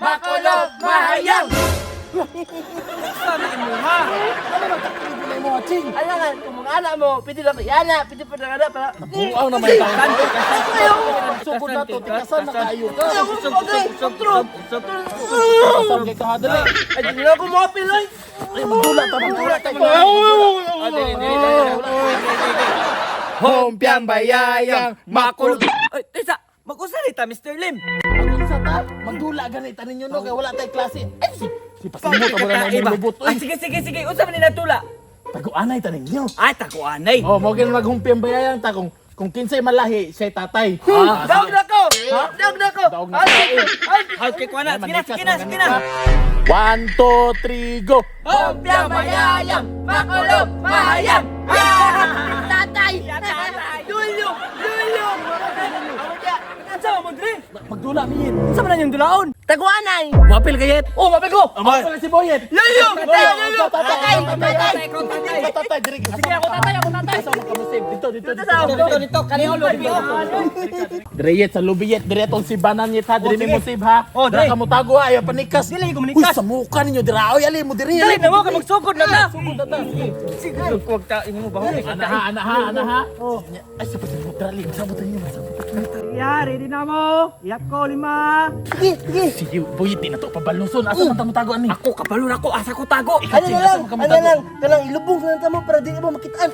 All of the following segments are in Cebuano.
Makulog! Mahayang! Sana imuha. Ano nang takilid mo na imo, ching? Alangan, kung mga anak mo, pwede lang yana, pwede pa ng anak para... Buaw na may tao. Sugod na to, tikasan na kayo ka. Tikasan kay ka, dali. Ay, di na ako mga piloy! Ay, magdula ta, magdula ta. Ah, dili, dili, dili. Humpiang bayayang makulog. Ay, tesa, mag-usa ni ta, Mr. Lim. Magunsa ta, magdula ganit tanin nyo no, kay wala tay klase. Ay, si pasimot amo na Iba. imong lubot. Ay, Uy, sige, sige, sige. Unsa man ni natula? taguanay tanin nyo. Ay, taguanay. Oh, mo gina maghumpiang bayayang ta kung kinsay malahi, siya'y tatay. Daog na ko! Ha? Daog na ko! Daog na Ay, ko. ay, Ay, kay kuana. Sige na, sige na, sige na. One, two, three, go! Humpiang bayayang! Makulog! Mahayang! Ah! Tatay! Dulo! Dulo! Unsa man mo dre? Magdula, miyit. Unsa man yung dulaon? Taguanay! Wapil kayet. Oh, mapil ko. Wapil si Boyet. Lulo! Lulo! Tatay! Tatay! Tatay, Tatay, diri. Sige, ako tatay, ako tatay. Asa man kamo save? Dito, dito, dito. Dito, dito, kaniho dito. Dire yet sa lubi yet, dire atong sibanan yet ha, dire Oh, sige. mo save ha. Oh, Dira dire. ka mo tago ha, ayaw panikas. Dili ko manikas. Uy, sa muka ninyo dira oy, ali mo diri. Dali na mo kay magsugod na ta. Sugod na ta. Sige. Sige, wag ta imo ba? Ana ha, ana ha, ana ha. Ay, sa pasimot dira, li. Sabot ninyo, sabot. Ya, ready na mo. Iyap ko lima. Sige, sige! Sige, Boyet, di na to pabaluson. Asa man ta mo tago ani? Ako kabalo na ko, asa ko tago. Ano na lang? Ano lang? Kanang ilubong na lang mo para di mo makitaan.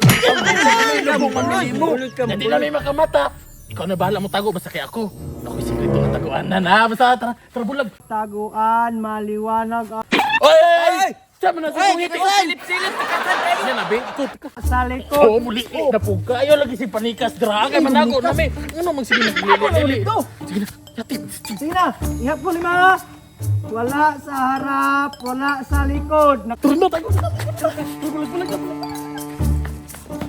Lubong man mo. Mulot ka, Di na may makamata. Ikaw na bahala mo tago basta kay ako. Ako sikreto nga taguan na na. Basta tara, tara bulag. Taguan, maliwanag ang Oy! Sama na sa Ay, kungiti. Silip-silip tikasan kayo. Yan na, be. Ikaw, ikaw. sa likod. Oo, muli. Na po kayo lagi si panikas dra kay manago na may. Ano mang sige na lili. Sige na. Yati. Sige na, ihap ko lima. Wala sa harap, wala sa likod. Turno tago. Bulag bulag.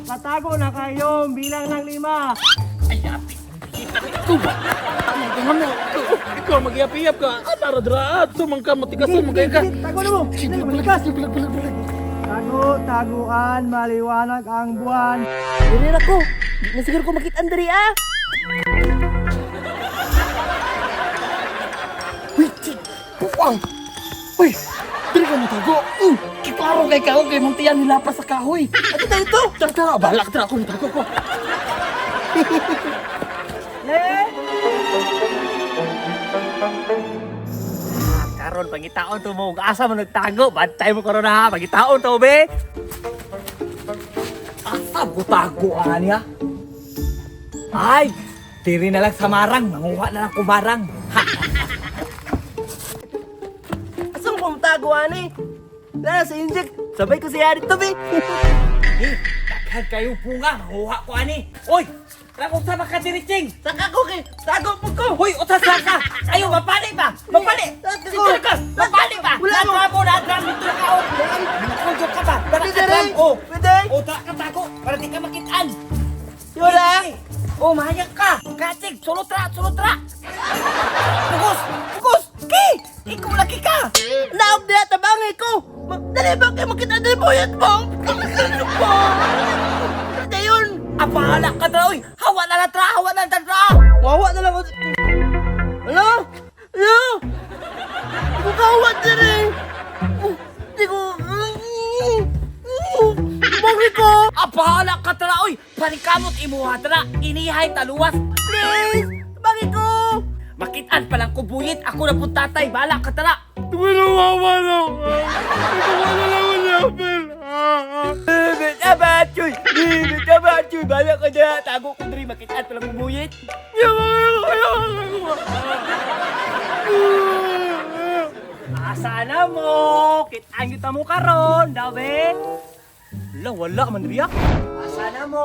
Nakatago na kayo bilang ng lima. Ay, yati. Kita ni ikaw ba? Tama ka nga mo. Ikaw magyap-iyap ka. Ah, tara dra. Tumang ka matikasan mo kay ka. Sige, Tago na mo. Sige, Dali, bulag manikas. bulag bulag bulag. Tago, taguan, maliwanag ang buwan. Diri na ko. Di na siguro ko makitaan diri ah. Uy, chik. Puwang. Uy, diri ka mo tago. Klaro kay kao kay mong tiyan nila pa sa kahoy. Ato tayo to. Tara, tara, balak tara ako tago ko. Karon pangitaon to mo, asa mo nagtago? Bantay mo karon ha, pangitaon to be. Asa ko tago ani ha? Ay, diri na lang sa marang, manguha na lang kumarang. Ha, Asa mo kong tago ani? Lala sa inject. Sabay ko siya dito be. eh, daghan kayo bunga, manguha ko ani. Oy, rakong sa makadiriching. Saka ko kay tago po ko. Hoy, utas ka! Ayo, mapali ba? Mapali! Tago. Dito ka! Mapali ba? Wala mo. Wala mo na drum dito na ka! oh. Nakaujo ka ba? Dara Pwede ka drum! rin. Oh! Pwede. Oh, dara ka tago! Para di ka makitaan! Wala. Oh, mahayag ka! Katig! Sulod ra! Sulod ra! Pugos! Pugos! Ki! Ikaw lagi ka! Naog diha tabangi ko. Dali ba kay makitaan diri boyat mo? Ano po? Dayon. Apahala ka tra! Uy! Hawa na lang tra! Hawa na lang tra! Wawa na lang ako. Ano? Ano? Di ko kawat diri. Di ko... Tabangi ko. Apahala ka tra! Uy! Panikamot imuha tra! Inihay taluwas! Please! Tabangi ko! Makitaan pa lang kubuyit! Ako na pong tatay! Bahala ka tra! Tabachoy! Bahala ka na! Tago ko diri! Makitaan pa lang kubuyit! Asa na mo? Kitaan kita mo karon, dawe. Wala, wala man riya. Asa na mo?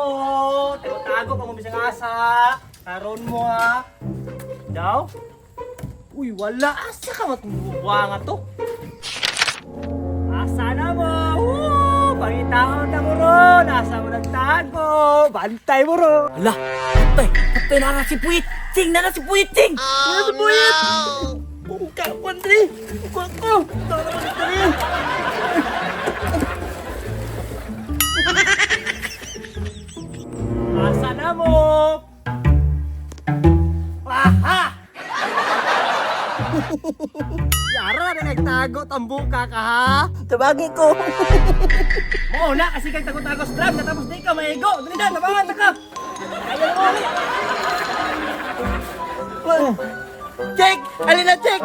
Tago-tago pa mo bisang asa. Karon mo ha. Daw? Uy, wala. Asa ka matbuwa nga to? Asa na mo? Woo! Pangitaon na mo ron. Asa mo nagtago? Bantay mo ron. Ala, patay. Patay na na si Puit. Ching na na si Puit, Ching! Ano sa buyat? Buka ko, Andre! Buka ko! Tara ko diri! Asa na mo? Aha! Yara na nagtago tambuka ka ha. Tabagi ko. Mao na kasi kag tago-tago sa drum natapos di ka maigo. Dali na, tabangan ta ka. Kaya mo ulit. Check! Alin na check!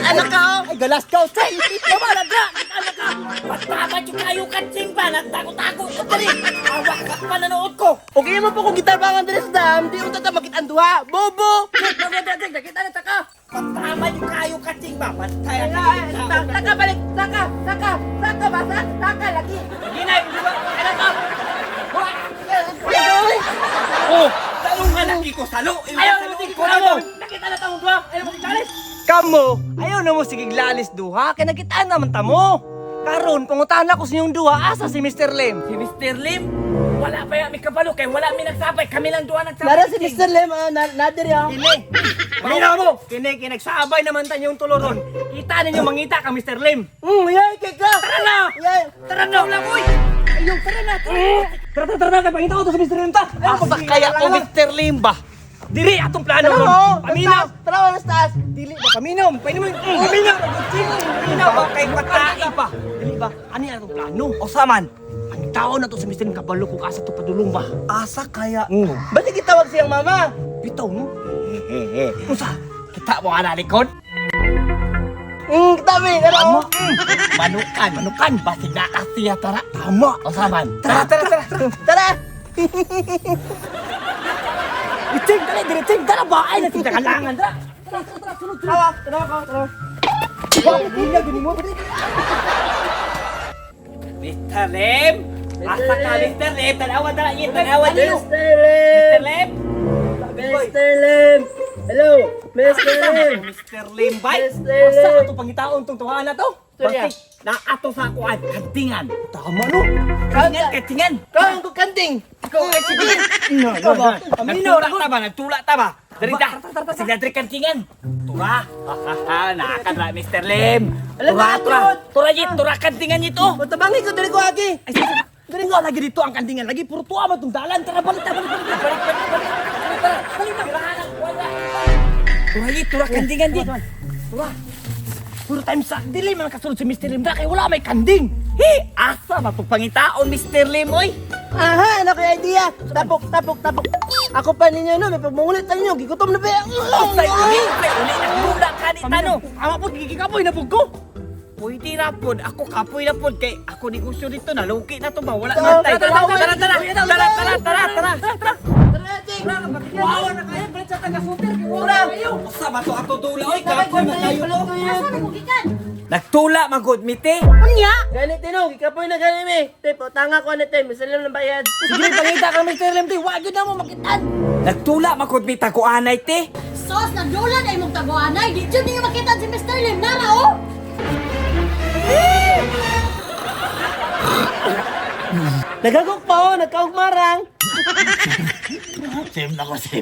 Anak ka oh! Ay galas ka, check. Tama na dra. Anak ka. Patabat yung kayo katsing ba nagtago-tago ka dali. Awak ka pananood ko. Okay mo po kung gitarbangan diri sa dam, di unta ta makit-an duha. Bobo! Check, check, check, nakita na ta ka. Patabat yung kayo katsing ba. Patay ang tao. Saka balik! Saka! Saka! Saka ba? Saka! Saka lagi! Ginay, di ba? Anak ka. Agoy! Oh, tanong nga lagi ko salo. Ayaw na mo mo. Nakita na tamong duha. Ayaw mo siglalis. Kamo, ayaw na mo sigiglalis duha kay nakitaan naman tamo. Karon pangutahan ako sa inyong duha asa si Mr. Lim. Si Mr. Lim? Wala pa ya mi kabalo kay wala mi nagsabay. Kami lang duha nagsabay. Nara si Mr. Lim, ah, na diri oh. Kini. Paminaw mo. Kini kinagsabay naman ta inyong tuloron. Kita ninyo mangita kang Mr. Lim. Yay, kay ka! Tara na. Yay! Tara na lang oy. Ayaw, tara na. Tara tara tara, kay pangita ko to sa Mr. Lim ta. Ayaw, Asa kaya ko Mr. Lim ba? Diri atong plano Tara ron. oh! Paminaw. Tara, wala sa taas! Dili ba paminaw? Paminaw. Paminaw. Paminaw ba kay patay pa. Dili ba? Ani atong plano? O saman? Ang tao na to sa Mr. Lim kabalo kung asa to padulong ba. Asa kaya? Ba't gitawag siyang mama? Bitaw no. Unsa? Kita mo ana likod? Tabi! Tara oh! Manukan, manukan. Basig na siya tara. Tama. O saman? Tara tara tara. Tara! Iting dali dili ting tara ba ay natin kalangan tara. Tara tara tara sunod sunod. Tara, tara ko, tara. Wa gini mo. Mr. Lim? Asa ka Mr. Lim? Tanawa tara, tanawa dili. Mr. Lim! Mr. Lim? Mr. Lim! Hello! Mr. Lim! Mr. Lim bay? Mr. Asa Lim! ato pangitaon tong tuhaan na to? Storya. Basig na ato sa kuan kantingan. Tama no. Kantingan, kantingan. Ikaw ang kukanting! Ikaw ay sige. Ikaw ba? Paminaw Nagtula ta ba? Nagtula ta ba? Diri ta. Sige diri kantingan. Tura. Ha nakadra Mr. Lim. Alam Tura, na, tura. yun. Tura yit, tura kantingan ito. Matabangi ko, dali ko agi! Ay, sige. Dali nga lagi dito ang kandingan lagi puro tuwa man tong dalan. Tara balik ta balik balik balik balik balik. Tara tara balik na. Tura yit, tura kantingan dit. Tura. Puro time sa dili man kasunod si Mr. Lim da kay wala may kanding. Hi, asa man tong pangitaon Mr. Lim oy. Aha, ano kaya idea? Tapok, tapok, tapok. Ako pa ninyo no, may pagmungulit ninyo, gigutom na ba? Usay uli, usay uli nagtula ka ni tano. Ama po gigikapoy na pud ko. Pwede ra pod, ako kapoy na pod kay ako negosyo dito naluki na to ba wala Tara, man tay. tara, Tara tara tara tara tara tara tara. Tara, Ching! Wow na kayo balik sa taga super kay wala Tara. kayo. Usa ba to ato tula oy kapoy man kayo to. Asa na mo gikan? Nagtula man gud mite. Unya? Ganit tino, gikapoy na gani mi. Te, pautanga ko ani te, Mr. Lim ng bayad. Sige pangita ka Mr. Lim ti wa gyud na mo makitan. Nagtula man gud mi taguanay te. Sos, nagdulan ay mong taguanay. Di jud ninyo makita si Mr. Lim. Nara, oh! Nagagok pa oh, nagkaugmarang. Sim na ko sim.